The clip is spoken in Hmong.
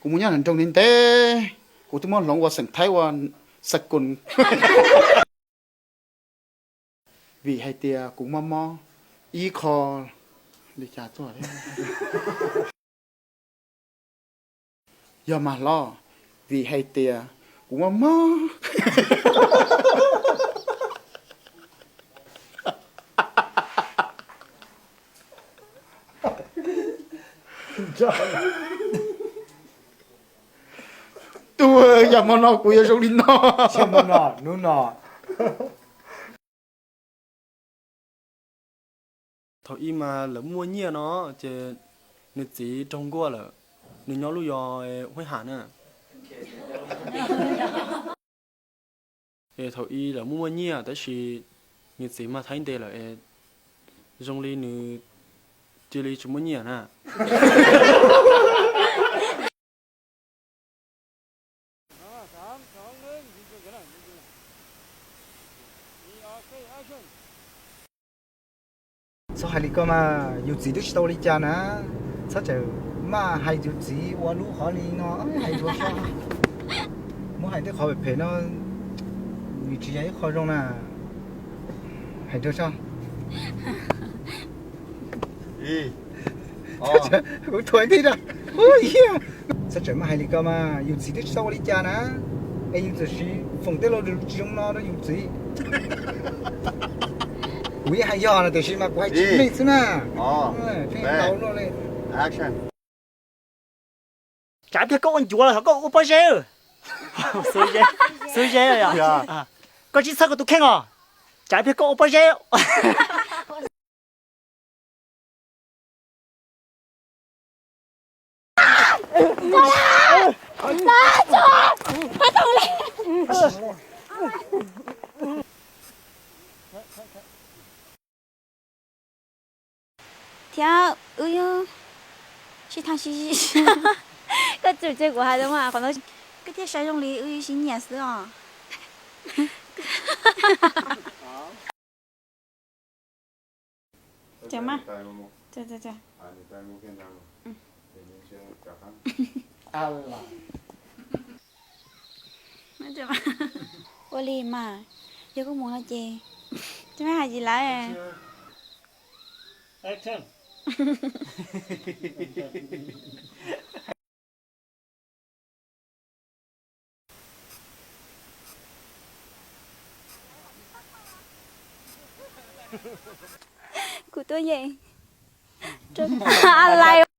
Kuv mus nyob nram nroog ntev ntev, kuv twb muab hloov ua xeem Thaib ua xav kun. Vim hais tias kuv mob mob ib qho li cas tuaj. Yog mas hlob, vim hais tias kuv mob mob. Tuag, yog hmo no kuv yuav zoo li no. Hnub no. Thaum ub mas lawv muaj nyiaj no, ces nws txiv raug nkuaj lawm, nws nyob lub zos Huaib Ham na. Es thaum ub lawv muaj muaj nyiaj tab sis nws txiv mag Thaib ntes lawm es zoo li nws cia li tsis muaj nyiaj na. Txhob hais li ko mas, yus txiv twb tsis tau ua li cas na. Txhob txawm maj hais yus txiv ua lub qhov li no, hais dua soj. Muab hais tej qhov phem phem no, nws tsis yog ib qho zoo na. Hais dua soj. Kuv thuam thiab. Txhob txawm maj hais li ko mas, yus txiv twb tsis tau ua li cas na. Es yus txawm siv foom tej lo lus tsis zoo no rau yus txiv. Kuv yeej hais yog no tiam sis mas kuv hais tsis meej xwb na. Pheej tau luaj li. Tsam pliag koj ua ncuav los thov koj ua pob zeb. Xub zeb, koj tsis txhawj koj tus kheej os. Tsam pliag koj ua pob zeb. Thiab wb yuav sib tham sib, koj txawm tseg kuv hais tau mas qhov no, koj thiaj saib zoo li wb sib nyiam xwb os. Ua li mas, yog koj mus no ces tsis muaj hais tsis lawm. Kuv tuaj yeej lais.